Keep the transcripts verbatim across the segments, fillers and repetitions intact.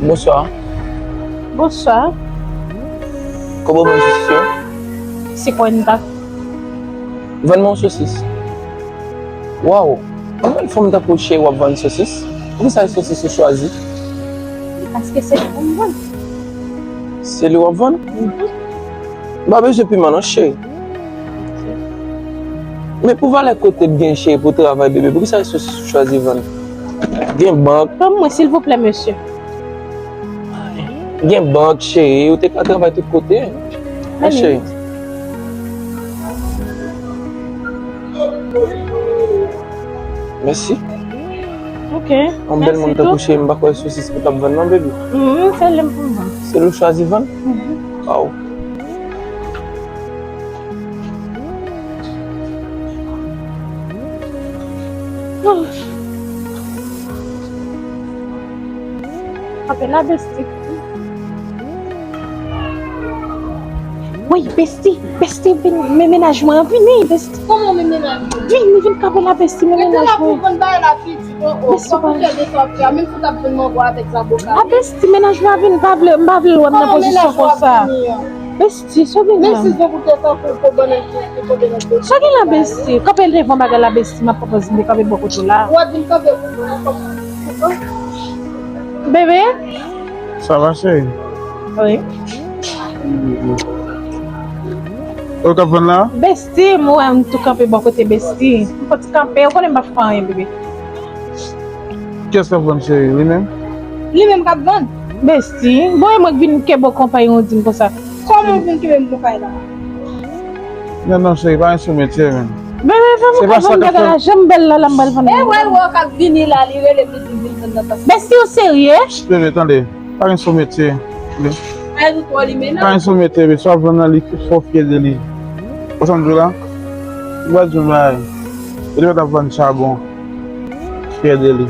Bonswa. Bonswa. Kòman w vann sosis yo? Cinquenta. Vann mwen yon sosis. Waw! Yon jèn fanm tankou w cheri w ap vann sosis? Poukisa se sosis ou chwazi? Paske se li pou m vann. Se li w ap vann? Mhm. M pa bezwen piman non, cheri. Men pou valè kote w gen cheri pou w travay, bebe, poukisa se sosis ou chwazi vann? Gen bank. Ban m mwen, silvouplè, mesye. Gen bank, cheri, ou te ka travay tout kote. Wi, cheri. Mèsi. Ok. Yon bèl moun tankou cheri, m pa kwè sosis pou t ap vann non, baby. Mm, se li m pou vann. Se li w chwazi vann? Mhm. Waw. Kanpe la, besti. Woy, besti, besti, vin, men mennaj mwen an vini, besti. Kòman men mennaj mwen? Vin, vin kanpe la, besti, men mennaj mwen. Besti, pa. A, besti, mennaj mwen vin, pa vle, m pa vle wè m nan pozisyon konsa. Besti, sa w vin la? Men si zon koute tankou po bannann ki, ki konte nan peyi. Sa gen la, besti? Kanpe devan bagay la, besti, m ap pwopoze m te kanpe bò kote w la. W ap vin kanpe pou mwen. Bebe? Sa va, cheri? Wi. Ou k ap vann la? Besti, m wè m tou kanpe bò kote besti. M fò ti kanpe, ou konnen m pa fè anyen, bebe. Kiyès k ap vann, cheri? Li menm? Li menm k ap vann. Besti, bon, e mwen k vin kenbe w konpay, ou di m konsa. Kòman w vin kenbe m konpay la? Non, non, cheri, pa gen sou metye, men. Bebe, fè m vann bagay la, jan m bèl la, la m pral vann. E wè, wè, w k ap vini la, li rele m, li di m vin vann nan pas. Besti, ou serye? Bebe, tande. Pa gen sou metye. Pa gen sou metye, men si w ap vann nan li, fò w fyè de li. Ou konprann sa m di w la? M pral di w yon bagay. Ou te mèt ap vann chabon. Fyè de li.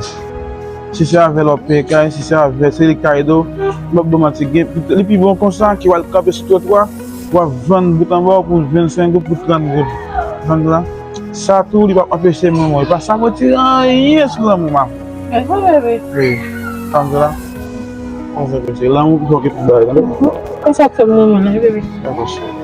Si se avè l w ap peye kay, si se avè, se li k ka ede w. M p ap ba w manti, gen, li pi bon konsa ke w al kanpe sou twotwa, w ap vann bout anba w pou vennsenk goud, pou trant goud. Ou konprann sa m di w la? Sa tou, li p ap anpeche m renmen w. E pa sa m retire anyen sou lanmou m. Wi. Sa m di w la? Konsa, se lanmou ki fè w gen tout bagay, tande? Konsa ke m renmen w, wi, bebe. Dakò, cheri.